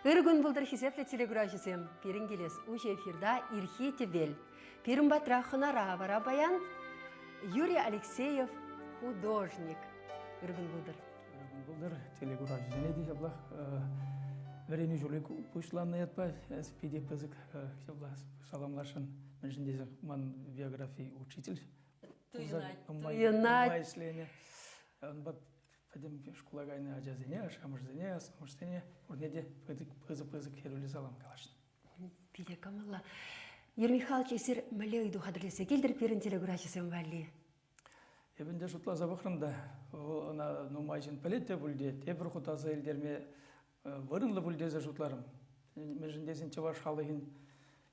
Ыр кун пултӑр, хисеплӗ телекуравҫӑсем! Пирӗн килес уҫӑ эфирта Ирхи тӗпел. Пирӗн патра хӑнара вара паян Юрий Алексеев художник. Ыр кун пултӑр. Ыр кун пултӑр. Телекуравҫӑсене те ҫаплах вӗренӳ ҫулӗ пуҫланнӑ ятпа питӗ пысӑк ҫапла саламласшӑн. Мӗншӗн тесен ман биографи учитель. Туйӑнать. Туйӑнать. Нумай ӗҫленӗ. Унпа пӗтӗм шкула кайнӑ ачасене, ашшӗ-амӑшӗсене, асламӑшсене пурне те пысӑк-пысӑк хӗрӳллӗ салам каласшӑн. Питӗ кӑмӑллӑ. Юрий Михайлович, эсир мӗнле ыйту хатӗрлесе килтӗр пирӗн телекуравҫӑсем валли? Эпӗ ӗнтӗ шутласа пӑхрӑм та, вӑл ӑна нумай ҫын пӗлет те пуль те, тепӗр хут аса илтерме вырӑнлӑ пуль тесе шутларӑм. Мӗншӗн тесен чӑваш халӑхӗн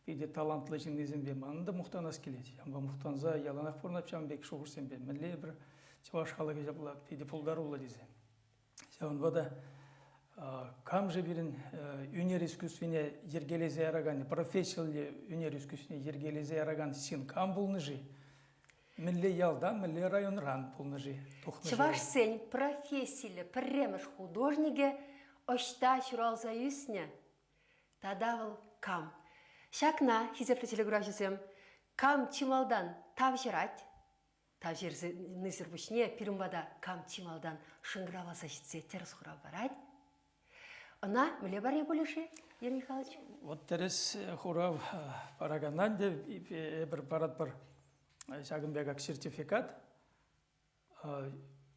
питӗ талантлӑ ҫыннисемпе манӑн та мухтанас килет. Ҫавӑнпа мухтанса яланах пурӑнап ҫавӑн пек шухӑшсемпе. Мӗнле эпир чӑваш халӑхӗ ҫапла питӗ пултаруллӑ тесе. Ҫавӑнпа та кам-ши пирӗн ӳнер искусствине йӗркелесе яракан, профессиллӗ ӳнер искусствине йӗркелесе яракан ҫын кам пулнӑ-ши? Мӗнле ялта, мӗнле районран пулнӑ-ши, тухнӑ-ши? Чӑвашсен профессиллӗ пӗрремӗш художникӗ ӑҫта ҫуралса ӳснӗ тата вӑл кам? Ҫакна, хисеплӗ телекуравҫӑсем, кам чи малтан тавҫӑрать, тавҫӑрнисӗр пуҫне пирӗн пата кам чи малтан шӑнкӑравласа ҫитсе тӗрӗс хурав парать, Ӑна мӗнле парне пулӗ-ши, Юрий Михайлович? Вот тӗрӗс хурав паракана ӗнтӗ эпир паратпӑр ҫакӑн пек сертификат.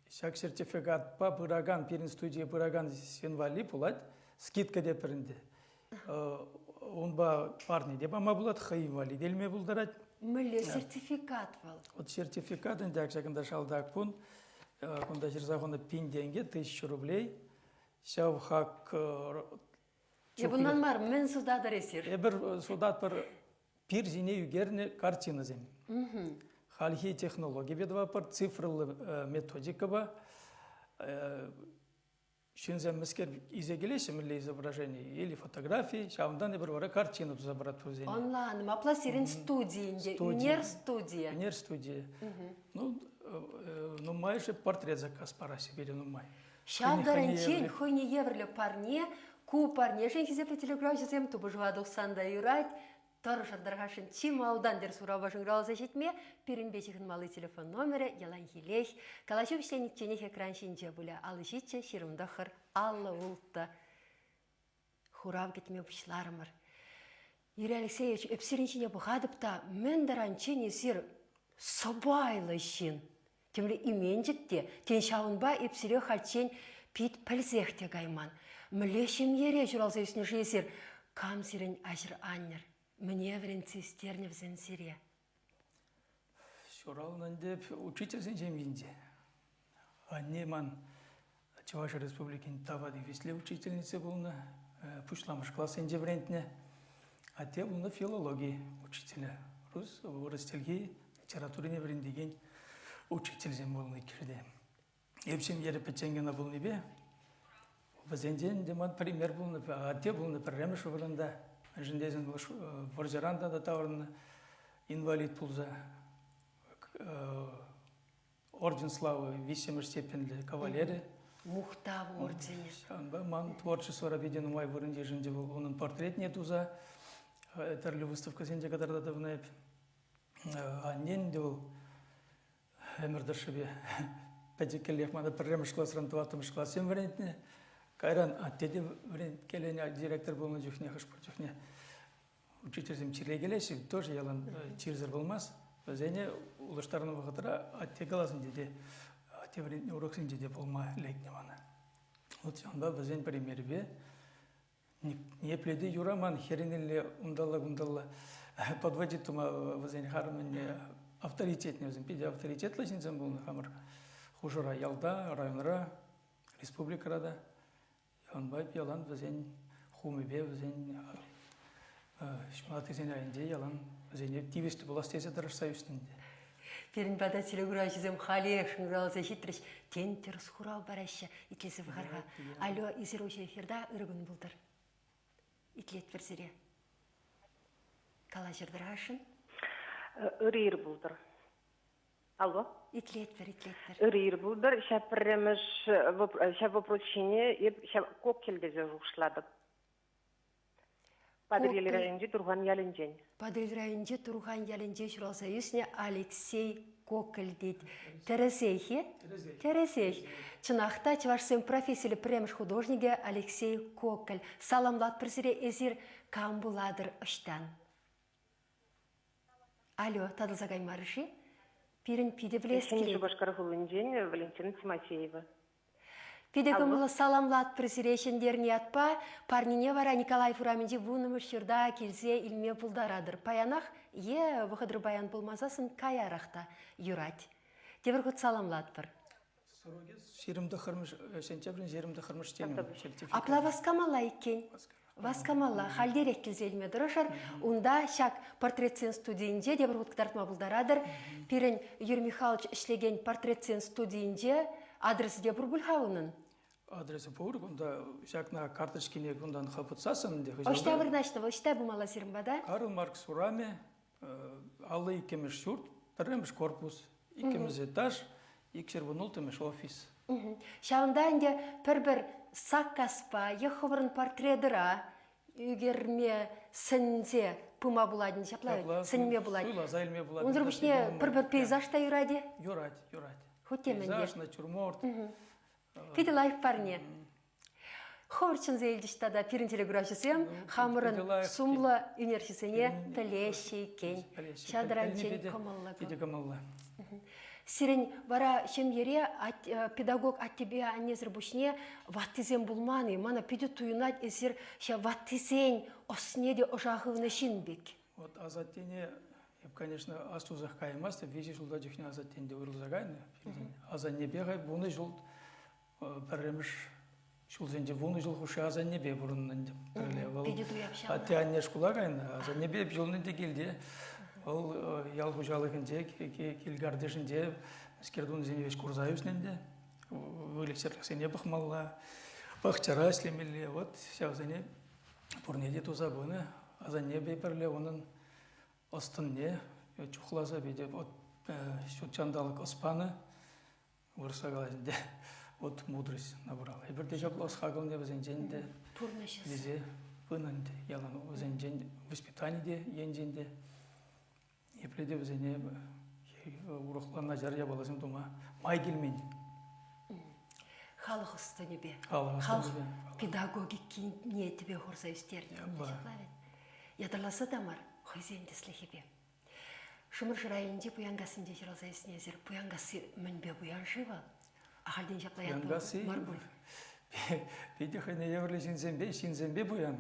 Ҫак сертификатпа пыракан, пирӗн студие пыракан ҫын валли пулать скидка тепӗр ӗнтӗ. Унпа парне те пама пулать, хӑй валли те илме пултарать. Мӗнле сертификат вӑл? Вот сертификат ӗнтӗ ак ҫакӑнта шалта кун, кунта ҫырса хунӑ пин тенкӗ, 1000 рублей. Ҫав хак Унтан мар, мӗн сутатӑр эсир? Эпир сутатпӑр пир ҫине ӳкернӗ картинӑсем. Хальхи технологипе тӑватпӑр, цифрӑллӑ методикӑпа. Ҫынсем мӗскер илсе килеҫҫӗ, мӗнле изображени или фотографи, ҫавӑнтан эпир вара картина туса паратпӑр вӗсене. Ӑнланӑм. Апла сирӗн студи ӗнтӗ, ӳнер студийӗ. Ӳнер студийӗ. Ну, нумайӑшӗ портрет заказ параҫҫӗ пире нумай. Ҫав таранччен хӑйне евӗрлӗ парне, ку парнешӗн хисеплӗ телекуравҫӑсем тупӑшӑва тухсан та юрать, тӑрӑшӑр тархасшӑн чи малтан тӗрӗс хуравпа шӑнкӑравласа ҫитме пирӗнпе ҫыхӑнмалли телефон номерӗ яланхилех. Калаҫу вӗҫленичченех экран ҫинче пулӗ. 57 29 56. Хурав кӗтме пуҫларӑмӑр. Юрий Алексеевич, эп сирӗн ҫине пӑхатӑп та, мӗн таранччен эсир сӑпайлӑ ҫын. Темле именчӗк те, тен, ҫавӑнпа эп сире хальччен пит пӗлсех те кайман. Мӗнле ҫемьере ҫуралса ӳснӗ-ши эсир? Кам сирӗн аҫӑр-аннӗр? Мӗне вӗрентсе ӳстернӗ вӗсем сире? Ҫуралнӑ ӗнтӗ учительсен ҫемйинче. Анне ман Чӑваш Республикин тава тивӗҫлӗ учительници пулнӑ, пуҫламӑш классенче вӗрентнӗ. Атте пулнӑ филологи учителӗ, рус, вырӑс чӗлхи, литературине вӗрентекен учительсем пулнӑ иккӗшӗ те. Эп ҫемьере пӗччен кӑна пулнипе вӗсенчен те ман пример пулнӑ, атте пулнӑ пӗрремӗш вырӑнта. Мӗншӗн тесен вӑл вӑрҫӑран та таврӑннӑ, инвалид пулса. Орден славы виҫҫӗмӗш степеньлӗ кавалерӗ. Мухтав орденӗ. Ҫавӑнпа ман творчествора питӗ нумай вырӑн йышӑнчӗ вӑл. Унӑн портретне туса тӗрлӗ выставкӑсенче кӑтартатӑп ӑна эп. Аннен те вӑл ӗмӗр тӑршшӗпе пӗчӗккӗллех мана пӗрремӗш класран тӑваттӑмӗш классем вӗрентнӗ. Кайран атте те вӗренткеленӗ директор пулнӑ чухне хӑш-пӗр чухне учительсем чирлекелеҫҫӗ, тоже ялан чирсӗр пулмасть. Вӗсене улӑштарнӑ вӑхӑтра атте класӗнче те, атте вӗрентнӗ уроксенче те пулма лекнӗ мана. Вот ҫавӑнпа вӗсен примерӗпе ниепле те юраман хӗренелле унталла-кунталла подводить тума вӗсен харӑмӗнне авторитетне вӗсем питӗ авторитетлӑ ҫынсем пулнӑ хамӑр хушӑра ялта, районра, республикӑра та. Ҫавӑнпа ялан вӗсен хумӗпе вӗсен ҫунаттисен айӗнче ялан вӗсене тивӗҫлӗ пулас тесе тӑрӑшса ӳснӗ ӗнтӗ. Пирӗн пата телекуравҫӑсем халех шӑнкӑравласа ҫитрӗҫ. Тен, тӗрӗс хурав параҫҫӗ. Итлесе пӑхар-ха. Алло, эсир уҫӑ эфирта ырӑ кун пултӑр. Итлетпӗр сире. Калаҫӑр тӑрашӑн. Ырӑ ир пултӑр. Алло. Итлетпӗр, итлетпӗр. Ырӑ ир пултӑр. Ҫав пӗрремӗш ҫав вопрос ҫине эп ҫав кокель тесе шухӑшлатӑп. Патӑрьел районӗнчи Турхан ялӗнчен. Патӑрьел районӗнчи Турхан ялӗнче ҫуралса ӳснӗ Алексей Коколь тет. Тӗрӗсех-и? Тӗрӗсех. Чӑнах та, чӑвашсен профессиллӗ пӗрремӗш художникӗ Алексей Коколь. Саламлатпӑр сире, эсир кам пулатӑр, ӑҫтан? Алло, татӑлса каймарӗ-ши? Пирӗн питӗ пӗлес Ҫӗнӗ килет. Шупашкар хулинчен Валентина Тимофеева. Питӗ Алло. кӑмӑллӑ саламлатпӑр сире ҫӗнтернӗ ятпа. Парнине вара Николаев урамӗнчи вуннӑмӗш ҫурта килсе илме пултаратӑр. Паянах е вӑхӑтӑр паян пулмасассӑн каярах та юрать. Тепӗр хут саламлатпӑр. Срокӗ 29-мӗш сентябрӗн 29-мӗш тенӗ сертификат. Апла васкамалла иккен. Васкамалла. Хальтерех килсе илме тӑрӑшӑр. Унта ҫак портретсен студийӗнче тепӗр хут кӑтартма пултаратӑр. Пирӗн Юрий Михайлович ӗҫлекен портретсен студийӗнче адресӗ те пур пуль-ха унӑн? Адресӗ пур. Кунта ҫакна карточкине кунтан хӑпӑтсассӑн ӗнтӗ хӑҫан Ӑҫта вырнаҫнӑ вӑл? Ӑҫта пымалла сирӗн пата? Карл Маркс урамӗ, 52-мӗш ҫурт, пӗрремӗш корпус, иккӗмӗш этаж, 216-мӗш офис. Ҫавӑнта ӗнтӗ пӗр-пӗр саккаспа е хӑвӑрӑн портретӑра ӳкерме сӗнсе пыма пулать ҫапла сӗнме пулать. Суйласа илме пулать. Унсӑр пуҫне пӗр-пӗр пейзаж та юрать-и? Юрать, юрать. Хуть те мӗн те. Пейзаж, натюрморт. Питӗ лайӑх парне. Хӑвӑр чӗнсе илчӗҫ тата пирӗн телекуравҫӑсем хамӑрӑн сумлӑ ӳнерҫӗсене пӗлеҫҫӗ иккен. Ҫав таранччен кӑмӑллӑ. Питӗ кӑмӑллӑ. Сирӗн вара ҫемьере педагог аттепе аннесӗр пуҫне ваттисем пулман-и? Мана питӗ туйӑнать эсир ҫав ваттисен ӑсне те ӑша хывнӑ ҫын пек. Вот асаттене эп, конечно, астусах каймастӑп. Виҫӗ ҫулта чухне асаттен те уйрӑлса кайнӑ. Асаннепе хай вунӑ ҫул пӗрремӗш ҫулсенче вунӑ ҫул хушши асаннепе пурӑннӑ ӗнтӗ пӗрле. Вӑл атте-анне шкула кайнӑ, асаннепе эп юлнӑ ӗнтӗ килте. Вӑл ял хуҫалӑхӗнче, кил картишӗнче мӗскер тунисене веҫ курса ӳснӗ ӗнтӗ. Выльӑх-чӗрлӗхсене пӑхмалла, пахчара ӗҫлемелле. Вот ҫавсене пурне те туса пынӑ. Асаннепе пӗрле унӑн ӑс-тӑнне чухласа питӗ вот ҫут ҫанталӑк ӑс панӑ. Вырӑсла калать ӗнтӗ. Вот мудрость набрал. Эпир те ҫапла ӑс-хакӑлне вӗсенчен те Пурнӑҫ илсе пынӑ ӗнтӗ. Ялан вӗсенчен воспитани те енчен те епле те вӗсене урӑхла начар япаласем тума май килмен. Халӑх ӑс-тӑнӗпе. Халӑх Халӑх педагогикине тӗпе хурса ӳстернӗ. Ҫапла вӗт. Ятарласа та мар, хӑйсен тӗслӗхӗпе. Шӑмӑршӑ районӗнчи Пуянкассинче ҫуралса ӳснӗ эсир. Пуянкасси мӗнпе пуян-ши вӑл? Ахальтен ҫапла ят мар пуль. Питӗ хӑйне евӗрлӗ ҫынсемпе, ҫынсемпе пуян.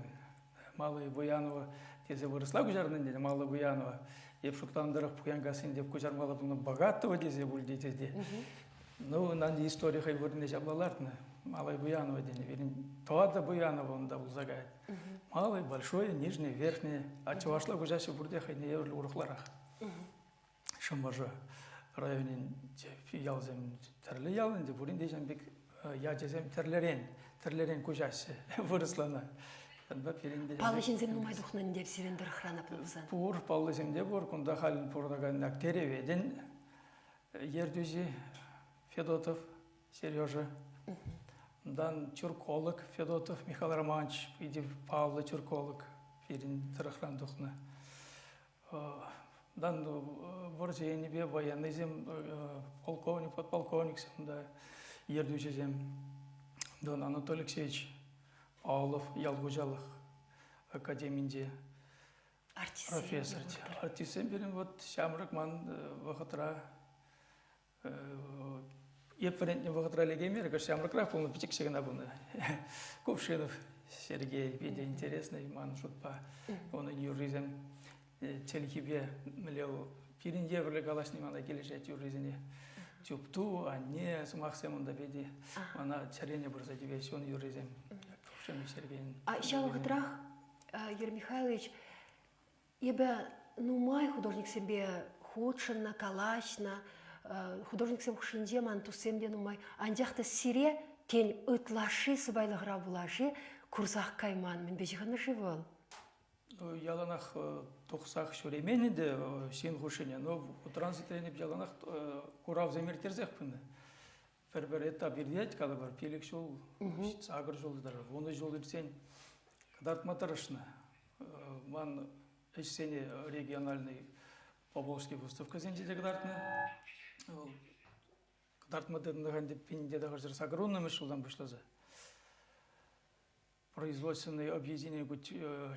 Малые Буянова тесе вырӑсла куҫарнӑ ӗнтӗ, Малые Буянова. Эп шутланӑ тӑрӑх Пуянкассин теп куҫармалла пулнӑ Богатого тесе пуль тете. Ну, унан истори хӑй вырӑнне ҫапла лартнӑ. Малая Буянова тенӗ. Пирӗн тӑватӑ Буянова унта пулса каять. Малый, большой, нижний, верхний. А чӑвашла куҫаҫҫӗ пурте хӑйне евӗрлӗ урӑхларах. Шӑмӑршӑ районӗнче ялсем тӗрлӗ ял ӗнтӗ, пурин те ҫавӑн пек ячӗсем тӗрлӗрен, тӗрлӗрен куҫаҫҫӗ вырӑслана. Ҫавӑнпа пирӗн те Паллӑ ҫынсем нумай тухнӑ ӗнтӗ сирӗн тӑрӑхран апла пулсан. Пур, паллӑсем те пур. Кунта халь пурӑнакан Актереветӗн ертӳҫи Федотов Сережа. Унтан тюрколог Федотов Михаил Романович, питӗ паллӑ тюрколог пирӗн тӑрӑхран тухнӑ. Унтан вӑрҫӑ енӗпе военныйсем, полковник, подполковниксем та, ертӳҫӗсем. Унтан Анатолий Алексеевич Павлов ял хуҫалӑх академинче профессор. Артистсем пирӗн вот ҫамрӑк ман вӑхӑтра Эп вӗрентнӗ вӑхӑтра лекеймерӗ, кӑшт ҫамрӑкрах пулнӑ, пӗчӗкҫӗ кӑна пулнӑ. Кувшинов Сергей питӗ интересный ман шутпа. Унӑн юррисем чӗлхипе мӗнле вӑл пирӗн евӗрлӗ калаҫни мана килӗшет юррисене. Чупту, анне сӑмахсем унта питӗ мана чӗрене пырса тивеҫҫӗ ун юррисем. Кувшинов Сергейӗн. А ҫав вӑхӑтрах, Юрий Михайлович, Эпӗ нумай художниксемпе хутшӑннӑ, калаҫнӑ. Художниксем хушшинче ман туссем те нумай. Анчах та сире, тен, ытлашши сӑпайлӑхра пулаши курсах кайман. Мӗнпе ҫыхӑннӑ-ши вӑл? Ну, яланах тухсах ҫӳремен ӗнтӗ ҫын хушшине. Но хутран-ситрен эп яланах куравсем ирттерсех пынӑ. Пӗр-пӗр этап иртет, калӑпӑр, пилӗк ҫул, сакӑр ҫул, вунӑ ҫул иртсен кӑтартма тӑрӑшнӑ. Ман ӗҫсене региональный Поволжский выставкӑсенче те кӑтартнӑ. Вӑл кӑтартма тытӑннӑ ӗнтӗ 1980-мӗш ҫултан пуҫласа. Производственный объединение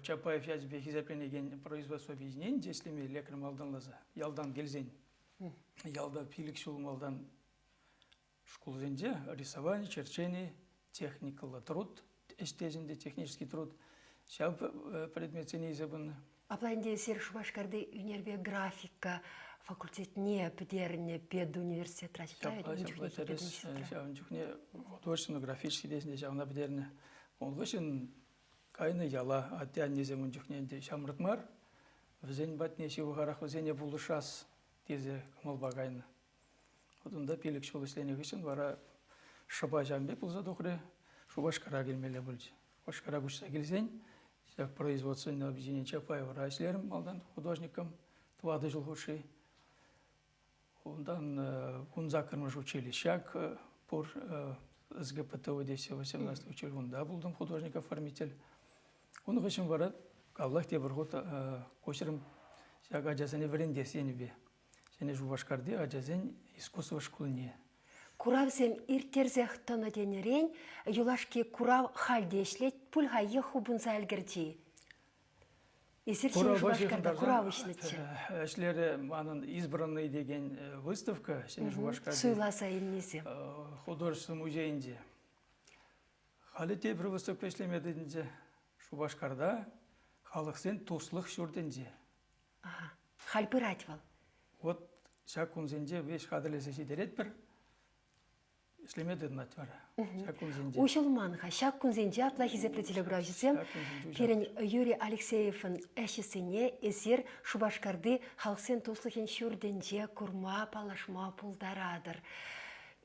Чапаев ячӗпе хисепленекен производство объединенийӗнче ӗҫлеме лекрӗ малтанласа. Ялтан килсен. Ялта 5 ҫул малтан шкулсенче рисование, черчение, техникӑллӑ труд, ӗҫтешӗн те технический труд ҫав предметсене илсе пынӑ. Апла ӗнтӗ эсир Шупашкарти ӳнерпе графика факультетне пӗтернӗ педуниверситетра ҫапла, ҫапла тӗрӗс. Ҫавӑн чухне художественно-графический тесен те ҫавна пӗтернӗ. Ун хыҫҫӑн кайнӑ яла атте-аннесем ун чухне ӗнтӗ ҫамрӑк мар, вӗсен патне ҫывӑхарах вӗсене пулӑшас тесе кӑмӑлпа кайнӑ. Вот унта 5 ҫул ӗҫленӗ хыҫҫӑн вара шӑпа ҫавӑн пек пулса тухрӗ, Шупашкара килмелле пулчӗ. Шупашкара куҫса килсен ҫак производственное объединение Чапаевра ӗҫлерӗм малтан художником 4 ҫул хушши. Унтан 18-мӗш училище ҫак пур СГПТУ теҫҫӗ 18 училище унта пултӑм художник-оформитель. Ун хыҫҫӑн вара каллах тепӗр хут куҫрӑм ҫак ачасене вӗрентес енӗпе. Ҫӗнӗ Шупашкарти ачасен искусство шкулне. Куравсем ирттерсех тӑнӑ тенӗрен юлашки курав халь те ӗҫлет пуль-ха е хупӑнса ӗлкӗрчӗ-и? Эсир Ҫӗнӗ Шупашкарта курав уҫнӑччӗ. Ӗҫлерӗ манӑн избранный текен выставка Ҫӗнӗ Шупашкарти. Суйласа илнисем. Художество музейӗнче. Халӗ тепӗр выставка ӗҫлеме тытӑнчӗ. Шупашкарта халӑхсен туслӑх ҫуртӗнче. Халь пырать вӑл. Вот ҫак кунсенче веҫ хатӗрлесе ҫитеретпӗр. Ӗҫлеме тытӑнать вара ҫак кунсенче. Уҫӑлман-ха. Ҫак кунсенче апла хисеплӗ телекуравҫӑсем пирӗн Юрий Алексеевӑн ӗҫӗсене эсир Шупашкарти халӑхсен туслӑхӗн ҫуртӗнче курма, паллашма пултаратӑр.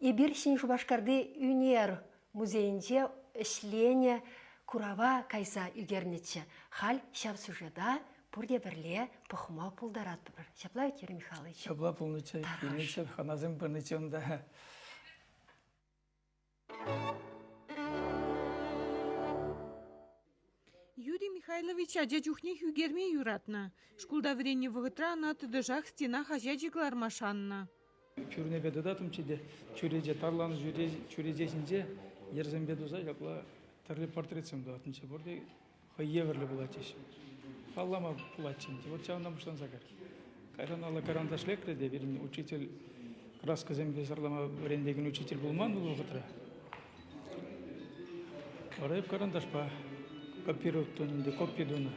Эпир Ҫӗнӗ Шупашкарти ӳнер музейӗнче ӗҫленӗ курава кайса ӳкернӗччӗ. Халь ҫав сюжета пурте пӗрле пӑхма пултаратпӑр. Ҫапла ведь, Юрий Михайлович? Ҫапла пулнӑччӗ, килнӗччӗ, хӑнасем пынӑччӗ унта. Юрий Михайлович ача чухнех ӳкерме юратнӑ. Шкулта вӗреннӗ вӑхӑтра ӑна тӑтӑшах стена хаҫачӗ кӑларма шаннӑ. Пӳрнепе тытаттӑмччӗ те чӳрече тарланӑ чӳрече ҫинче йӗрсемпе туса ҫапла тӗрлӗ портретсем тӑваттӑмччӗ. Пурте хӑй евӗрлӗ пулатчӗҫ. Паллама пулатчӗ ӗнтӗ. Вот ҫавӑнтан пуҫланса кайрӗ. Кайран алла карандаш лекрӗ те пирӗн учитель краскӑсемпе сӑрлама вӗрентекен учитель пулман вӑл вӑхӑтра. Вара эп карандашпа копировать тунӑ ӗнтӗ, копи тунӑ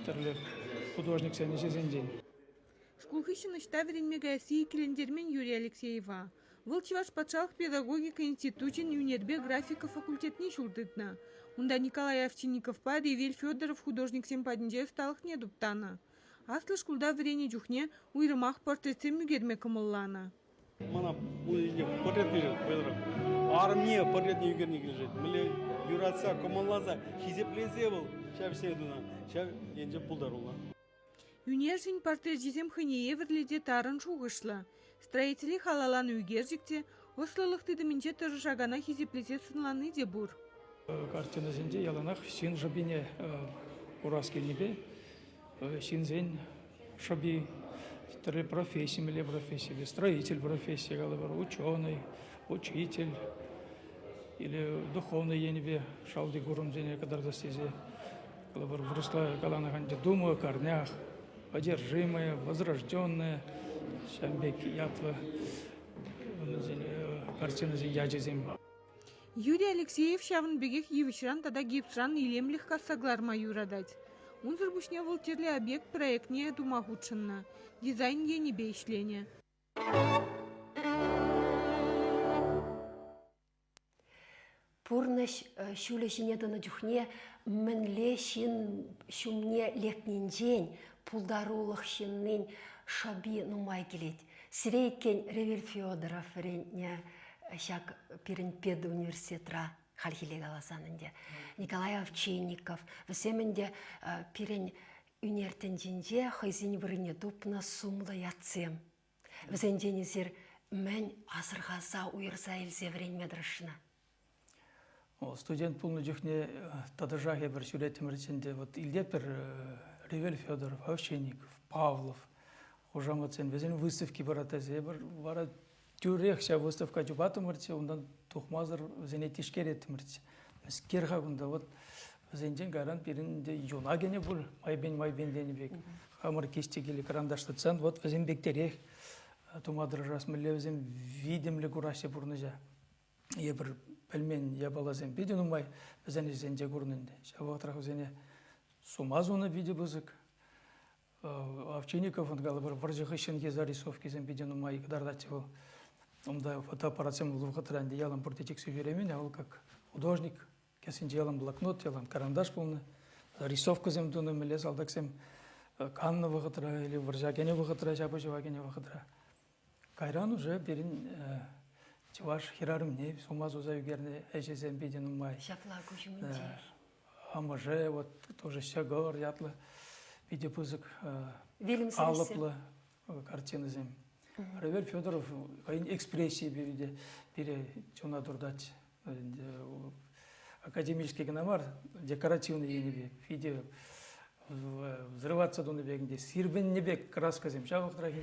тӗрлӗ художниксен ӗҫӗсенчен. Шкул хыҫҫӑн ӑҫта вӗренме каясси иккӗлентермен Юрий Алексеева. Вӑл Чӑваш патшалӑх педагогика институчӗн ӳнерпе графика факультетне ҫул тытнӑ. Унта Николай Овчинниковпа Ревель Федоров художниксем патӗнче ӑсталӑхне туптанӑ. Аслӑ шкулта вӗреннӗ чухне уйрӑмах портретсем ӳкерме кӑмӑлланӑ. Мана портрет килӗшет, Федоров. Арӑмне портретне ӳкерни килӗшет. Мӗнле юратса, кӑмӑлласа, хисеплесе вӑл ҫав ӗҫсене тунӑ, ҫав енче пултаруллӑ. Ӳнерҫӗн портречӗсем хӑйне евӗрлӗ те тарӑн шухӑшлӑ. Строителе халалланӑ ӳкерчӗк те, ӑслӑлӑх тытӑмӗнче тӑрӑшакана хисеплесе сӑнлани те пур. Картинӑсенче яланах ҫын шӑпине курас килнипе ҫынсен шӑпи тӗрлӗ професси, мӗнле професси, строитель профессийӗ калӑпӑр, ученый, учитель или духовный енӗпе шалти курӑмсене кӑтартас тесе калӑпӑр, вырӑсла каланӑ ӗнтӗ «Дума о корнях», «Одержимая», «Возрожденная», ҫавӑн пек ятлӑ картинӑсен ячӗсем. Юрий Алексеев ҫавӑн пекех йывӑҫран тата гипсран илемлӗх касса кӑларма юратать. Унсӑр пуҫне вӑл тӗрлӗ объект проектне тума хутшӑннӑ, дизайн енӗпе ӗҫленӗ. Пурнӑҫ ҫулӗ ҫине тӑнӑ чухне мӗнле ҫын ҫумне лекнинчен пултарулӑх ҫыннин шӑпи нумай килет. Сире иккен Ревель Федоров вӗрентнӗ ҫак пирӗн педуниверситетра хальхилле каласан ӗнтӗ. Николай Овчинников. Вӗсем ӗнтӗ пирӗн ӳнер тӗнчинче хӑйсен вырӑнне тупнӑ сумлӑ ятсем. Вӗсенчен эсир мӗн асӑрхаса уйӑрса илсе вӗренме тӑрӑшнӑ? Студент пулнӑ чухне тӑтӑшах эпир ҫӳреттӗмӗрччӗ ӗнтӗ. Вот илтетпӗр Ревель Федоров, Овчинников, Павлов хушаматсен вӗсен выставки парать тесе эпир вара тӳрех ҫав выставка чупаттӑмӑрччӗ, унтан тухмасӑр вӗсене тишкереттӗмӗрччӗ. Мӗскер-ха кунта вот вӗсенчен кайран пирӗн те юна кӗнӗ пуль, майпен-майпен тенӗ пек. Хамӑр кистик или кӑранташ тытсан вот вӗсем пектерех тума тӑрӑшас, мӗнле вӗсем витӗмлӗ кураҫҫӗ пурнӑҫа. Эпир пӗлмен япаласем питӗ нумай вӗсен ӗҫӗсенче курнӑ ӗнтӗ. Ҫав вӑхӑтрах вӗсене сума сунӑ питӗ пысӑк. Овчинниковӑн калӑпӑр вӑрҫӑ хыҫҫӑнхи зарисовкисем питӗ нумай кӑтартатчӗ вӑл. Унта фотоаппаратсем вӑл вӑхӑтра ӗнтӗ ялан пурте чиксе ҫӳремен, а вӑл как художник кӗсйинче ялан блокнот, ялан карандаш пулнӑ. Рисовкӑсем тунӑ, мӗнле салтаксем каннӑ вӑхӑтра или вӑрҫа кӗнӗ вӑхӑтра, ҫапӑҫӑва кӗнӗ вӑхӑтра. Кайран уже пирӗн чӑваш хӗрарӑмне сума суса ӳкернӗ ӗҫӗсем питӗ нумай. Ҫапла куҫ умӗнчех. Амӑшӗ вот тоже Ҫӑкӑр ятлӑ питӗ пысӑк алӑплӑ картинӑсем. Равиль Федоров хӑйӗн экспрессийӗпе питӗ пире чуна туртать. Академический кӑна мар, декоративный енӗпе питӗ взрываться тунӑ пек ӗнтӗ, сирпӗннӗ пек краскӑсем. Ҫав вӑхӑтрах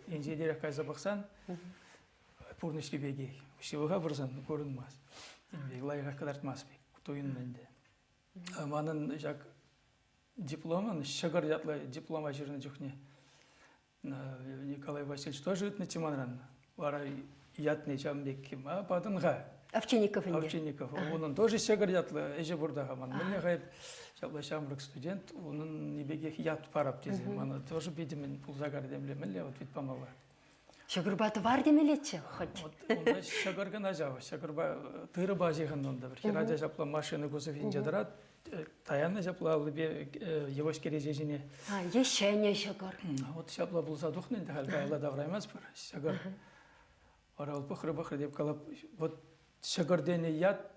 инҫетерех кайса пӑхсан пурнӑҫри пекех. Ҫывӑха пырсан курӑнмасть. Лайӑхах кӑтартмасть пек туйӑннӑ ӗнтӗ. Манӑн ҫак дипломӑн ҫӑкӑр ятлӑ диплома ҫырнӑ чухне Николай Васильевич тоже ыйтнӑччӗ манран. Вара ятне ҫавӑн пек ма патӑн-ха? Овчинников ӗнтӗ. Овчинников. Унӑн тоже ҫӑкӑр ятлӑ ӗҫӗ пур та-ха ман. Мӗнле-ха эп ҫапла ҫамрӑк студент, унӑн пекех ят парап тесе. Мана тоже питӗ мӗн пулса карӗ темле. Мӗнле ответ памалла? Ҫӑкӑрпа тӑвар темеллеччӗ хӑть. Вот унта ҫӑкӑр кӑна ҫав. Ҫӑкӑрпа тырӑпа ҫыхӑннӑ унта. Пӗр хӗрача ҫапла машина кузовӗнче тӑрать. Таяннӑ ҫапла аллипе йывӑҫ кӗреҫе ҫине. А, е ҫӗнӗ ҫӑкӑр. Вот ҫапла пулса тухнӑ ӗнтӗ халь каялла тавраймастпӑр. Ҫӑкӑр. Вара вӑл пӑхрӗ-пӑхрӗ теп калап, вот ҫӑкӑр тенӗ ят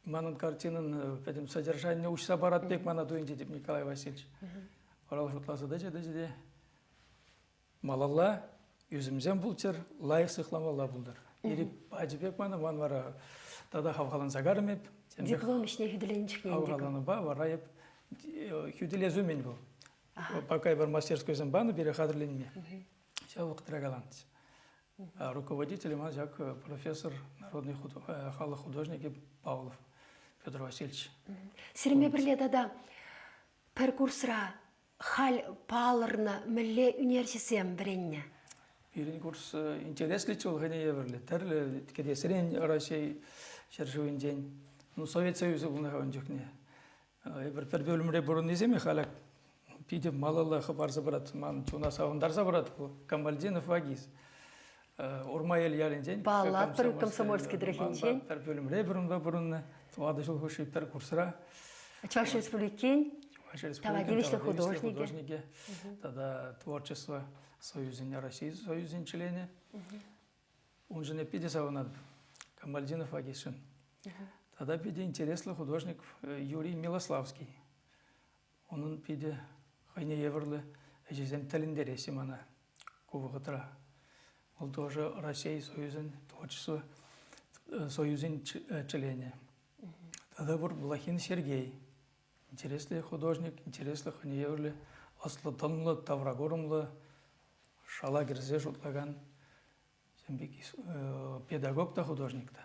манӑн картинӑн пӗтӗм содержанине уҫса парать пек мана туйӑнчӗ теп Николай Васильевич. Вара вӑл шутласа тӑчӗ тӑчӗ те малалла ӳсӗмсем пулччӑр, лайӑх сыхламалла пултӑр. Ирӗк пачӗ пек мана, ман вара тата хавхаланса карӑм эп. Диплом ӗҫне хӳтӗленӗ чухне Хавхаланупа вара эп хӳтӗлес умӗн вӑл. Пока эпир мастерскойсем панӑ пире хатӗрленме. Ҫав вӑхӑтра каланӑччӗ. Руководитель ман ҫак профессор, народный халӑх художникӗ Павлов Федор Васильевич. Сирӗнпе пӗрле тата пӗр курсра халь палӑрнӑ мӗнле ӳнерҫӗсем вӗреннӗ? Пирӗн курс интереслӗччӗ вӑл хӑйне евӗрлӗ. Тӗрлӗ кӗтесрен Раҫҫей ҫӗршывӗнчен. Ну, Совет Союзӗ пулнӑ-ха ун чухне. Эпир пӗр пӳлӗмре пурӑннисем халӗ питӗ малалла хӑпарса пырать. Ман чуна савӑнтарса пырать вӑл. Камальдинов Вагиз. Урмаел ялӗнчен. Паллатпӑр Комсомольски тӑрӑхӗнчен. Пӗр пӳлӗмре пурӑнпа пурӑннӑ. Тӑватӑ ҫул хушши пӗр курсра. Чӑваш Республикин Чӑваш Республикин тава тивӗҫлӗ художникӗ. художникӗ тата Творчество союзӗн, Раҫҫей союзӗн членӗ. Уншӑн эп питӗ савӑнатӑп. Камальдинов Вагизшӑн. Тата питӗ интереслӗ художник Юрий Милославский. Унӑн питӗ хӑйне евӗрлӗ ӗҫӗсем тӗлӗнтереҫҫӗ мана ку вӑхӑтра. Вӑл тоже Раҫҫей Союзӗн творчество союзӗн членӗ. Тата пур Блохин Сергей. Интереслӗ художник, интереслӗ хӑйне евӗрлӗ ӑслӑ-тӑнлӑ, тавракурӑмлӑ, шала кӗрсе шутлакан ҫын пек педагог та, художник та.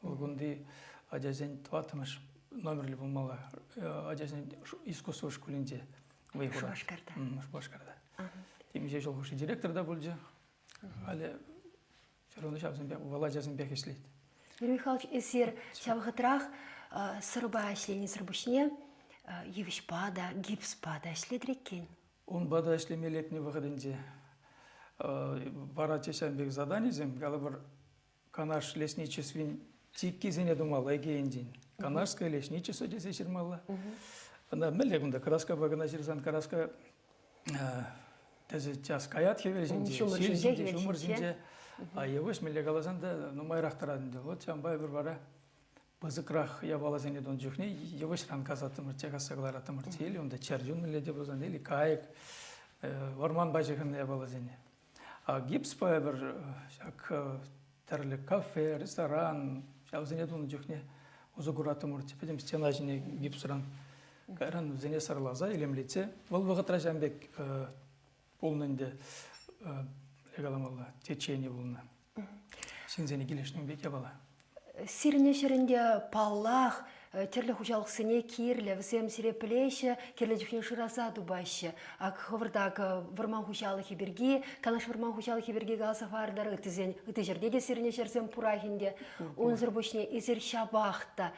Вӑл кунти ачасен тӑваттӑмӗш номерлӗ пулмалла. Ачасен искусство шкулӗнче вӑй хурать. Шупашкарта. Шупашкарта. Темиҫе ҫул хушши директор та пулчӗ. Халӗ все равно ҫавсемпе, вӑл ачасемпех ӗҫлет. Юрий Михайлович, эсир ҫав вӑхӑтрах сӑрпа ӗҫленисӗр пуҫне йывӑҫпа та, гипспа та ӗҫлетӗр иккен. Унпа та ӗҫлеме лекнӗ вӑхӑтӗнче вара ҫавӑн пек заданисем, калӑпӑр, Канаш лесничествин чиккисене тумалла икӗ енчен. Канашское лесничество тесе ҫырмалла. Ӑна мӗнле кунта краскапа кӑна ҫырсан краска тӗсӗ час каять хӗвел ҫинче, ҫил ҫинче, ҫумӑр ҫинче. А йывӑҫ мӗнле каласан та нумайрах тӑрать ӗнтӗ. Вот ҫавӑнпа эпир вара пысӑкрах япаласене тунӑ чухне йывӑҫран касаттӑмӑрччӗ, касса кӑлараттӑмӑрччӗ. Или унта чӗрчун мӗнле те пулсан, или кайӑк, вӑрманпа ҫыхӑннӑ япаласене. А гипспа эпир ҫак тӗрлӗ кафе, ресторан ҫавсене тунӑ чухне. усӑ кураттӑмӑр. Пӗтӗм стена ҫине гипсран. Кайран вӗсене сӑрласа, илемлетсе. Вӑл вӑхӑтра ҫавӑн пек пулнӑ ӗнтӗ, каламалла, течение пулнӑ. Ҫынсене килӗшнӗ пек япала. Сирӗн ӗҫӗрӗнте, паллах, тӗрлӗ хуҫалӑхсене кирлӗ. Вӗсем сире пӗлеҫҫӗ, кирлӗ чухне шыраса тупаҫҫӗ. Ак хӑвӑрта вӑрман хуҫалӑхӗ пирки, Канаш вӑрман хуҫалӑхӗ пирки каласа хӑвартӑр. Ыттисен, ытти ҫӗрте те сирӗн ӗҫӗрсем пурах ӗнтӗ. Унсӑр пуҫне эсир ҫапах та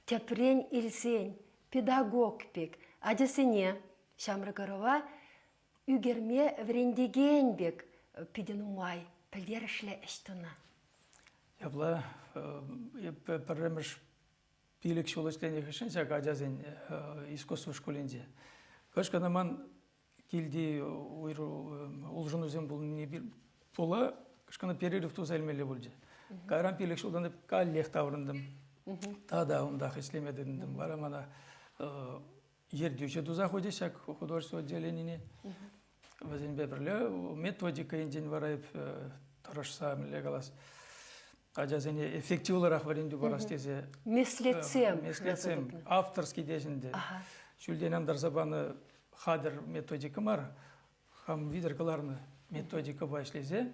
тӗпрен илсен педагог пек ачасене, ҫамрӑк ӑрӑва ӳкерме вӗрентекен пек питӗ нумай пӗлтерӗшлӗ ӗҫ тунӑ. Ҫапла пӗрремӗш 5 ҫул ӗҫленӗ хыҫҫӑн ҫак ачасен искусство шкулӗнче кӑшкӑна ман килти улшӑнусем пулнине пула кӑшкӑна перерыв туса илмелле пулчӗ. Кайран 5 ҫултан каллех таврӑнтӑм. Тата унтах ӗҫлеме тытӑнтӑм. Вара мана ертӳҫӗ туса хучӗ ҫак художество отделенине. Вӗсемпе пӗрле методика енчен вара эп тӑрӑшса, мӗнле калас, ачасене эффективлӑрах вӗрентӳ парас тесе. Меслетсем. Меслетсем, авторский теҫ ӗнтӗ. Ҫӳлтен антарса панӑ хатӗр методика мар, хам витӗр кӑларнӑ методикӑпа ӗҫлесе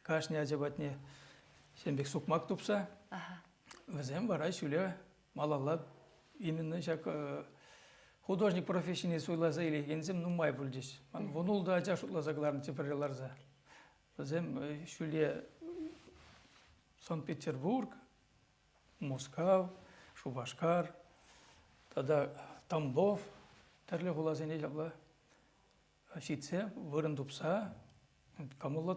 кашни ача патне ҫем пек сукмак тупса, вӗсем вара ҫӳле малалла именно ҫак художник профессине суйласа илекенсем нумай пулчӗҫ. Ман 16 ача шутласа кӑларнӑччӗ пӗрре ларса. Вӗсем ҫӳле Санкт-Петербург, Мускав, Шупашкар тата Тамбов тӗрлӗ хуласене ҫапла ҫитсе вырӑн тупса кӑмӑллӑ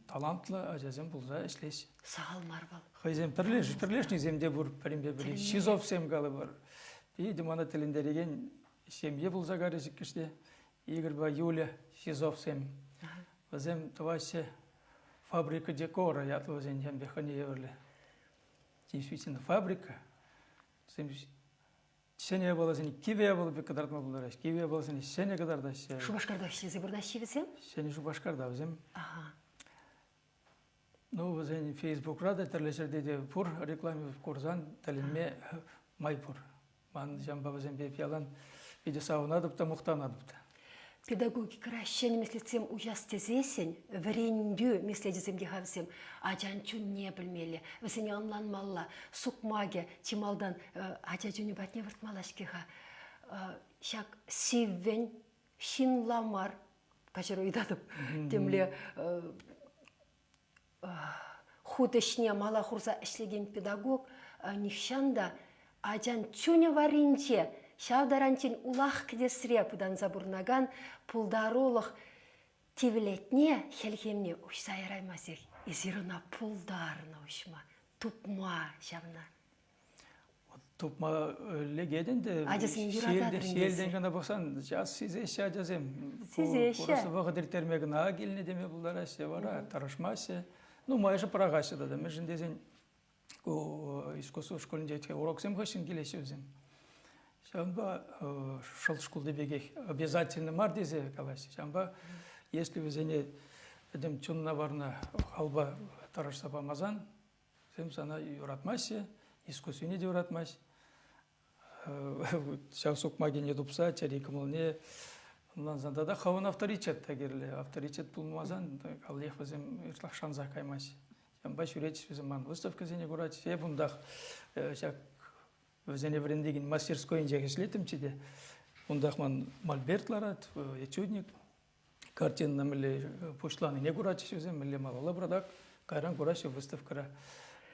талантлӑ ачасем пулса ӗҫлеҫ. Сахал мар вӑл. Хӑйсем пӗрлешнисем те пур пӗринпе пӗри. Сизовсем калӑпӑр. Питӗ мана тӗлӗнтерекен ҫемье пулса карӗ иккӗшне. Игорьпа Юля Сизовсем. Вӗсем тӑваҫҫӗ фабрика декора ятлӑ вӗсен ҫемье хӑйне евӗрлӗ. Действительно фабрика. Вӗсем ҫӗнӗ япаласене кивӗ япала пек кӑтартма пултараҫҫӗ. Кивӗ япаласене ҫӗнӗ кӑтартаҫҫӗ. Шупашкарта ӗҫлесе пурӑнаҫҫӗ вӗсем? Ҫӗнӗ Шупашкарта вӗсем. Ага. Ну, вӗсен Фейсбукра та тӗрлӗ ҫӗрте те пур реклама курсан тӗлӗнме май пур. Ман ҫавӑнпа вӗсемпе ялан питӗ савӑнатӑп та мухтанатӑп та. Педагогикӑра ҫӗнӗ меслетсем уҫас тесессӗн вӗрентӳ меслечӗсем те-ха вӗсем ачан чунне пӗлмелле, вӗсене ӑнланмалла. Сукмакӗ чи малтан ача чунӗ патне выртмалла-ҫке-ха. Ҫак сиввӗн ҫынла мар, каҫару ыйтатӑп, темле хут ӗҫне мала хурса ӗҫлекен педагог нихҫан та ачан чунӗ варринче ҫав таранччен улах кӗтесре пытанса пурӑнакан пултарулӑх тивлетне, хӗлхемне уҫса яраймастех. Эсир ӑна пултарнӑ уҫма, тупма ҫавна. Тупма лекет ӗнтӗ. Ачасене юрататӑр Ҫиелтен кӑна пӑхсан час сисеҫҫӗ ачасем. Сисеҫҫӗ. Курас вӑхӑт ирттерме кӑна килнӗ теме пултараҫҫӗ, вара тӑрӑшмаҫҫӗ. Нумайӑшӗ пӑрахаҫҫӗ тата. Мӗншӗн тесен ку искусство шкулӗнче уроксем хыҫҫӑн килеҫҫӗ вӗсем. Ҫавӑнпа шӑл шкулти пекех обязательно мар тесе калаҫҫӗ. Ҫавӑнпа если вӗсене пӗтӗм чунна-варна халпа тӑрӑшса памасан, Вӗсем сана юратмаҫҫӗ, искусствине те юратмасть. Ҫав сукмакине тупса чӗри кӑмӑлне ӑнлансан тата хӑвӑн авторитет та кирлӗ. Авторитет пулмасан каллех вӗсем ытлах шансах каймасть. Ҫавӑнпа ҫӳретчӗҫ вӗсем ман выставкӑсене куратчӗҫ. Эп унтах ҫак вӗсене вӗрентекен мастерскойӗнчех ӗҫлеттӗмччӗ те. Унтах ман мольберт ларать, этюдник. Картина мӗнле пуҫланине куратчӗҫ вӗсем, мӗнле малалла пырать. Кайран кураҫҫӗ выставкӑра.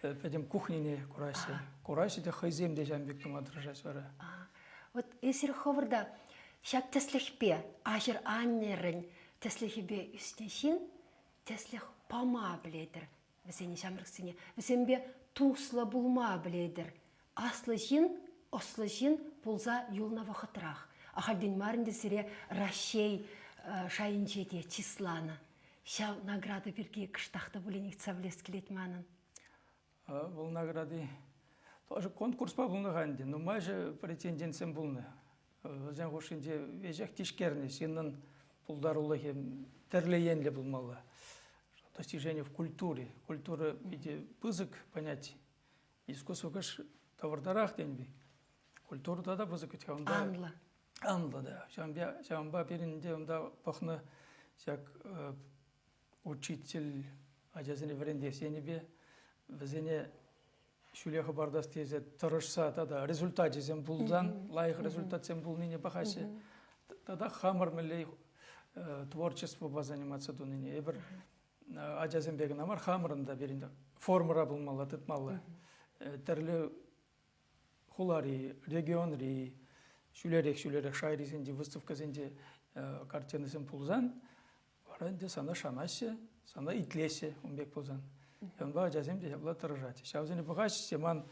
Пӗтӗм кухнине кураҫҫӗ. Кураҫҫӗ те хӑйсем те ҫавӑн пек тума тӑрӑшаҫҫӗ вара. Вот эсир хӑвӑр та ҫак тӗслӗхпе, аҫӑр-аннӗрӗн тӗслӗхӗпе ӳснӗ ҫын тӗслӗх пама пӗлетӗр вӗсене ҫамрӑксене. Вӗсемпе туслӑ пулма пӗлетӗр. Аслӑ ҫын, ӑслӑ ҫын пулса юлнӑ вӑхӑтрах. Ахальтен мар ӗнтӗ сире Раҫҫей шайӗнче те чысланӑ. Ҫав награда пирки кӑштах та пулин ыйтса пӗлес килет манӑн. Вӑл награди тоже конкурспа пулнӑ-ха ӗнтӗ. Нумайӑшӗ претендентсем пулнӑ. Вӗсен хушшинче веҫех тишкернӗ ҫыннӑн пултарулӑхӗ тӗрлӗ енлӗ пулмалла. Достижение в культуре. Культура питӗ пысӑк понятие. Искусство кӑш. тӑвӑртарах тенӗ пек. Культура тата пысӑк вӗт-ха унта. Анлӑ. Анлӑ та. Ҫавӑнпа пирӗн те унта пӑхнӑ ҫак учитель ачасене вӗрентес енӗпе вӗсене ҫӳле хӑпартас тесе тӑрӑшса тата результачӗсем пулсан, лайӑх результатсем пулнине пӑхаҫҫӗ. Тата хамӑр мӗнле творчествӑпа заниматься тунине. Эпир ачасемпе кӑна мар, хамӑрӑн та пирӗн формӑра пулмалла, тытмалла. Тӗрлӗ хулари, регионри, ҫӳлерех-ҫӳлерех шайрисенчи выставкӑсенче картинӑсем пулсан, вара ӗнтӗ сана шанаҫҫӗ, сана итлеҫҫӗ ун пек пулсан. Ҫавӑнпа ачасем те ҫапла тӑрӑшаҫҫӗ. Ҫавсене пӑхаҫҫӗ те ман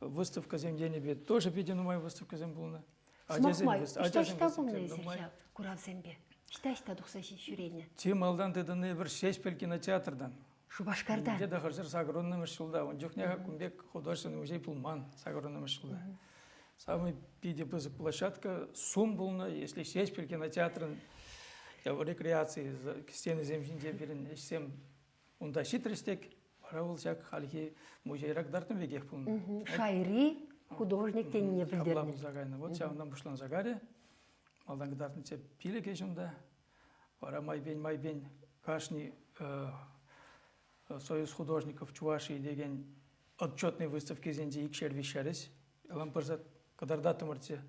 выставкӑсем енӗпе тоже питӗ нумай выставкӑсем пулнӑ. Сӑмах май, ӑҫта-ӑҫта пулнӑ эсир ҫав куравсемпе? Ӑҫта-ӑҫта тухса ҫӳренӗ? Чи малтан тытӑнни пӗр Ҫеҫпӗл кинотеатртан. Шупашкарта? Где 980-мӗш ҫулта. Ун чухне кун пек художественный музей пулман 80-мӗш ҫулта. Самый питӗ пысӑк площадка сум пулнӑ, если Ҫеҫпӗл кинотеатрӑн рекреаци стенисем ҫинче пирӗн ӗҫсем унта ҫитрӗҫ тек, вара вӑл ҫак хальхи музейра кӑтартнӑ пекех пулнӑ. Шайри художник тенине пӗлтернӗ. Ҫапла пулса кайнӑ. Вот ҫавӑнтан пуҫланса карӗ. Малтан кӑтартнӑччӗ пилӗк ӗҫ унта. Вара майпен-майпен кашни Союз художников Чувашии текен отчетный выставкисенче икшер-виҫшер ӗҫ ялан пырса кӑтартаттӑмӑрччӗ.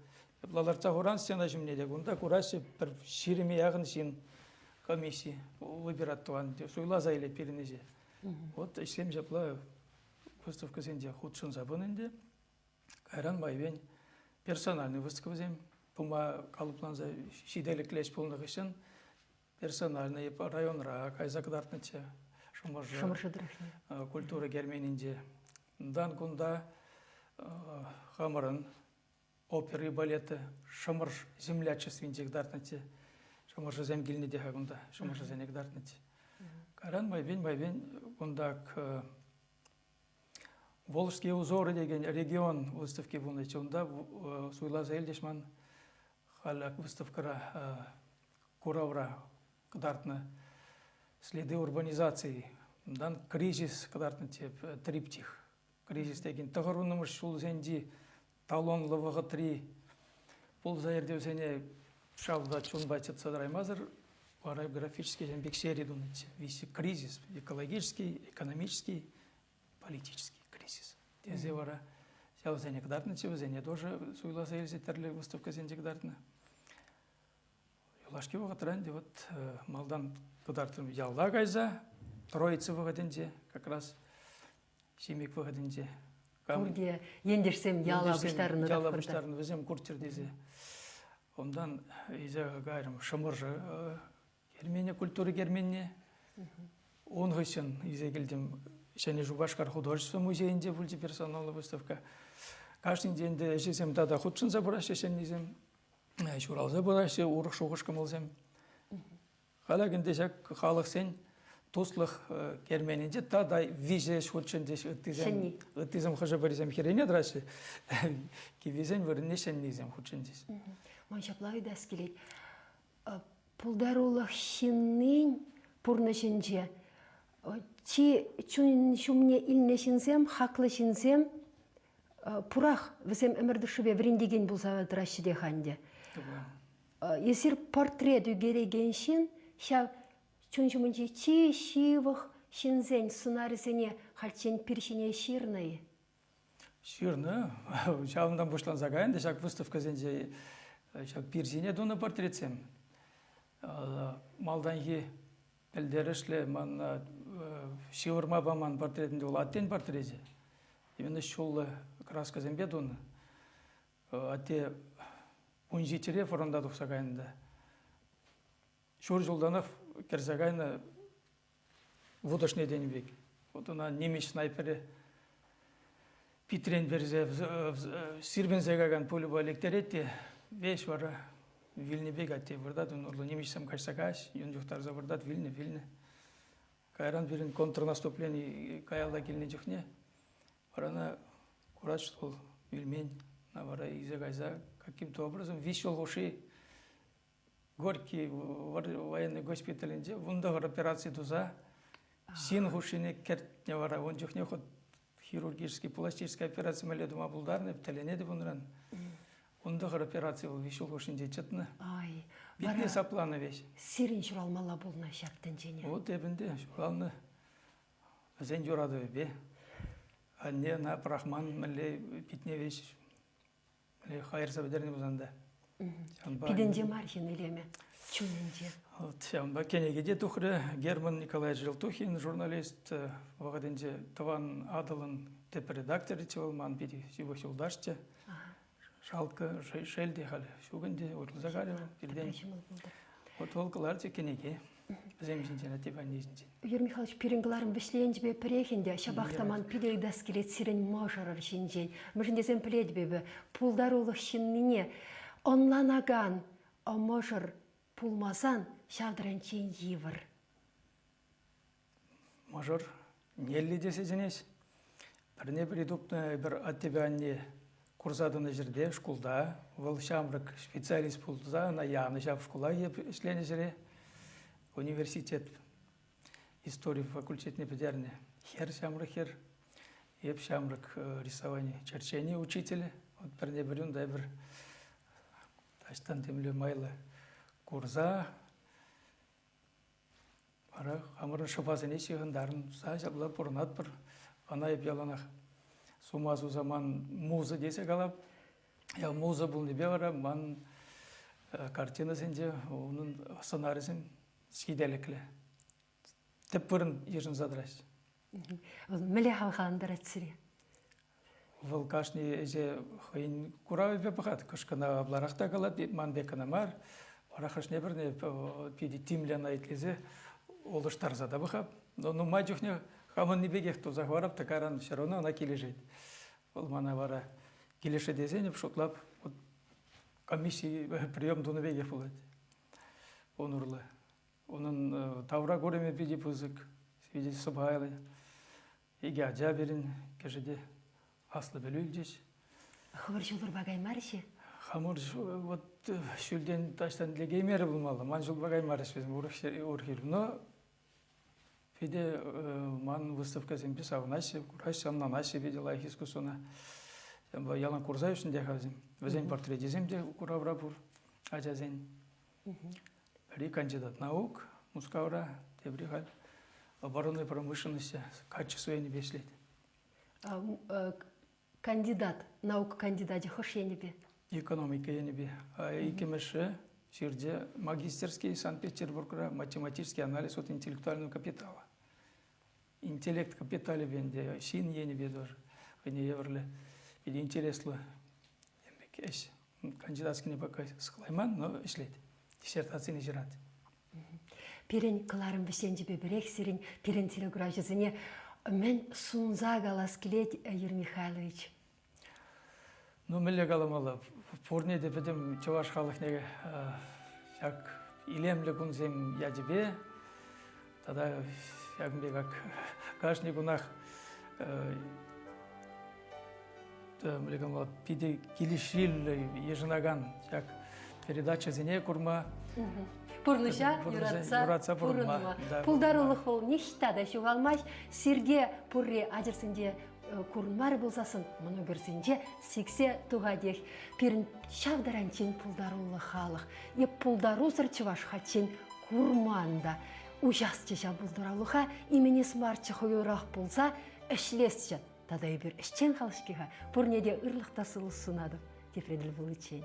Ҫапла лартса хуран стена ҫумне те кунта кураҫҫӗ пӗр ҫирӗме яхӑн ҫын комисси выбирать тӑван суйласа илет пирӗн ӗҫе. Вот ӗҫсем ҫапла выставкӑсенче хутшӑнса пынӑ ӗнтӗ. Кайран майӗпен персональный выставкӑсем пыма калӑпланса ҫителӗклӗ ӗҫ пулнӑ хыҫҫӑн персональный районра кайса кӑтартнӑччӗ. Шӑмӑршӑ, Шӑмӑршӑ тӑрӑхне. Культура керменӗнче. Унтан кунта хамӑрӑн опера и балета Шӑмӑрш землячествинче кӑтартнӑччӗ. Шӑмӑршӑсем килнӗ те-ха кунта, шӑмӑршӑсене кӑтартнӑччӗ. Кайран майпен-майпен кунта Волжские узоры текен регион выставки пулнӑччӗ. Унта суйласа илчӗҫ ман халь выставкӑра куравра кӑтартнӑ следы урбанизации. Унтан кризис кӑтартнӑччӗ триптих. Кризис текен тӑхӑрвуннӑмӗш ҫулсенчи талонлӑ вӑхӑтри пулса иртӳсене шалта чунпа чӑтса тӑраймасӑр вара графический пек сери тунӑччӗ. Виҫӗ кризис экологический, экономический, политический кризис тесе вара ҫавсене кӑтартнӑччӗ, вӗсене тоже суйласа илсе тӗрлӗ выставкӑсенче кӑтартнӑ. Юлашки вӑхӑтра ӗнтӗ вот малтан кӑтартрӑм ялта кайса, Троица вӑхӑтӗнче как раз Ҫимӗк вӑхӑтӗнче. Пурте ентешсем яла пуҫтарӑннӑ. Яла пуҫтарӑннӑ, вӗсем курччӑр тесе. Унтан илсе кайрӑм Шӑмӑршӑ кермене, культура керменне. Ун хыҫҫӑн илсе килтӗм Ҫӗнӗ Шупашкар художество музейӗнче пулчӗ персоналлӑ выставка. Кашнинче ӗнтӗ ӗҫӗсем тата хутшӑнса пыраҫҫӗ ҫӗннисем, ҫуралса пыраҫҫӗ урӑх шухӑш-кӑмӑлсем. Халӗ ӗнтӗ ҫак халӑхсен туслӑх керменӗнче тата виҫӗ ӗҫ хутшӑнчӗҫ ыттисем. Ыттисем хӑшӗ-пӗрисем хӗррине тӑраҫҫӗ, киввисен вырӑнне ҫӗннисем хутшӑнчӗҫ. Ман ҫапла ыйтас килет. Пултарулӑх ҫыннин пурнӑҫӗнче чи чун ҫумне илнӗ ҫынсем, хаклӑ ҫынсем пурах. Вӗсем ӗмӗр тӑршшӗпе вӗрентекен пулса тӑраҫҫӗ те-ха ӗнтӗ. Эсир портрет ӳкерекен ҫын ҫав чун ҫумӗнчи чи ҫывӑх ҫынсен сӑнарӗсене хальччен пир ҫине ҫырнӑ-и? Ҫырнӑ. Ҫавӑнтан пуҫланса кайнӑ ҫак выставкӑсенче ҫак пир ҫине тунӑ портретсем. Малтанхи пӗлтерӗшлӗ ман ҫывӑрма паман портрет ӗнтӗ вӑл аттен портречӗ. Именно ҫуллӑ краскӑсемпе тунӑ. Атте 17-ре фронта тухса кайнӑ та. Ҫур ҫултанах кӗрсе кайнӑ вутӑшне тенӗ пек. Вот ӑна нимӗҫ снайперӗ питрен персе сирпӗнсе кайкан пульӑпа лектерет те веҫ вара вилнӗ пек атте выртать, ун урлӑ нимӗҫсем каҫса каҫ, юн юхтарса выртать, вилнӗ, вилнӗ. Кайран пирӗн контрнаступлени каялла килнӗ чухне вара ӑна курать, что вӑл вилмен. Ӑна вара илсе кайса каким-то образом виҫ ҫул хушши Горький военный госпиталӗнче 19 операци туса ҫын хушшине кӗртнӗ вара. Ун чухне хут Хирургический, пластический операци мӗнле тума пултарнӑ, тӗлӗнетӗп унран. 19 операци вӑл виҫ ҫул хушшинче чӑтнӑ. Ай, Питне сапланӑ веҫ. Сирӗн ҫуралмалла пулнӑ ҫак тӗнчене. Вот эпӗ те ҫуралнӑ. Вӗсен юратӑвӗпе. Анне ӑна пӑрахман, мӗнле питне веҫ хайӑрса пӗтернӗ пулсан та. Ҫавӑнпа Питӗнче мар ҫын илемӗ, чунӗнче. Вот ҫавӑнпа кӗнеке те тухрӗ. Герман Николаевич Желтухин журналист вӑхӑтӗнче Тӑван Атӑлӑн тӗп редакторӗччӗ вӑл, ман питӗ ҫывӑх юлташчӗ. Шалкӑ, шел те халь ҫук ӗнтӗ, уйрӑлса кайрӗ вӑл пиртен. Вот вӑл кӑларчӗ кӗнеке. Вӗсем ҫинчен, аттепе анне ҫинчен. Юрий Михайлович, пирӗн кӑларӑм вӗҫленчӗпе пӗрех ӗнтӗ. Ҫапах та ман питӗ ыйтас килет сирӗн мӑшӑрӑр ҫинчен. Мӗншӗн тесен пӗлетӗп эпӗ, пултарулӑх ҫыннине ӑнланакан мӑшӑр пулмасан ҫав таранччен йывӑр. Мӑшӑр Нелли тесе чӗнес. Пӗрне-пӗри тупнӑ эпир аттепе анне курса тӑнӑ ҫӗрте шкулта. Вӑл ҫамрӑк специалист пулса ӑна янӑ ҫав шкула ӗҫленӗ ҫӗре. Университет истори факультетне пӗтернӗ хӗр, ҫамрӑк хӗр. Эп ҫамрӑк рисовани черчени учителӗ. Вот пӗрне-пӗри унта эпир таҫтан темле майлӑ курса Вара хамӑрӑн шӑпасене ҫыхӑнтарса ҫапла пурӑнатпӑр. Ӑна эп яланах сума суса ман муза тесе калап. Я муза пулнипе вара ман картинӑсенче унӑн сӑнарӗсем ҫителӗклӗ. Тӗп вырӑн йышӑнса тӑраҫҫӗ. Вӑл мӗнле хавхалантарать сире? Вӑл кашни ӗҫе хӑйӗн куравӗпе пӑхать. Кӑшкӑна апларах та калать, ман пек кӑна мар. Вара хӑшне-пӗрне питӗ тимлӗ ӑна итлесе улӑштарса та пӑхап. Но нумай чухне хамӑнни пекех туса хӑварап та кайран все равно ӑна килӗшет. Вӑл мана вара килӗшет тесен эп шутлап, вот комисси прием тунӑ пекех пулать ун урлӑ. Унӑн тавра курӑмӗ питӗ пысӑк, питӗ сӑпайлӑ. Икӗ ача пирӗн кӗшӗте аслӑ пӗлӳ илчӗҫ. Хӑвӑр ҫулӑрпа каймарӗҫ-и? Хамӑр вот ҫӳлтен таҫтан лекеймерӗ пулмалла. Ман ҫулпа каймарӗҫ вӗсем урӑх урӑх Но питӗ ман выставкӑсемпе савӑнаҫҫӗ, кураҫҫӗ, ӑнланаҫҫӗ питӗ лайӑх искусствӑна. Ҫавӑнпа ялан курса ӳснӗ-ха вӗсем. Вӗсен портречӗсем те куравра пур ачасен. Пӗри кандидат наук Мускавра, тепри халь оборонной промышленности качество енӗпе ӗҫлет. Кандидат, наука кандидачӗ хӑш енӗпе? Экономика енӗпе. Иккӗмӗшӗ ҫырчӗ магистерский Санкт-Петербургра математический анализ от интеллектуального капитала. Интеллект капиталӗпе ӗнтӗ ҫын енӗпе тоже хӑйне евӗрлӗ питӗ интереслӗ ӗҫ. Кандидатскине пока сыхлайман, но ӗҫлет. Диссертацине ҫырать. Пирӗн кӑларӑм вӗҫленчӗпе пӗрех сирӗн пирӗн телекуравҫӑсене мӗн сунса калас килет, Юрий Михайлович? Ну, мӗнле каламалла, пурне те пӗтӗм чӑваш халӑхне ҫак илемлӗ кунсем ячӗпе тата ҫакӑн пек ак кашни кунах мӗнле каламалла, питӗ килӗшӳллӗ йышӑнакан ҫак передачӑсене курма Пурнӑҫа юратса пурӑнма. Пултарулӑх вӑл ниҫта та ҫухалмасть. Сирте пурри ачӑрсенче курӑнмарӗ пулсассӑн мӑнукӑрсенче сиксе тухатех. Пирӗн ҫав таранччен пултаруллӑ халӑх. Е пултарусӑр чӑваш хальччен курман та. Уҫасчӗ ҫав пултарулӑха, именес марччӗ хӑюрах пулса ӗҫлесчӗ. Тата эпир ӗҫчен халӑх-ҫке-ха. Пурне те ырлӑх та сывлӑх сунатӑп. Тепре тӗл пуличчен.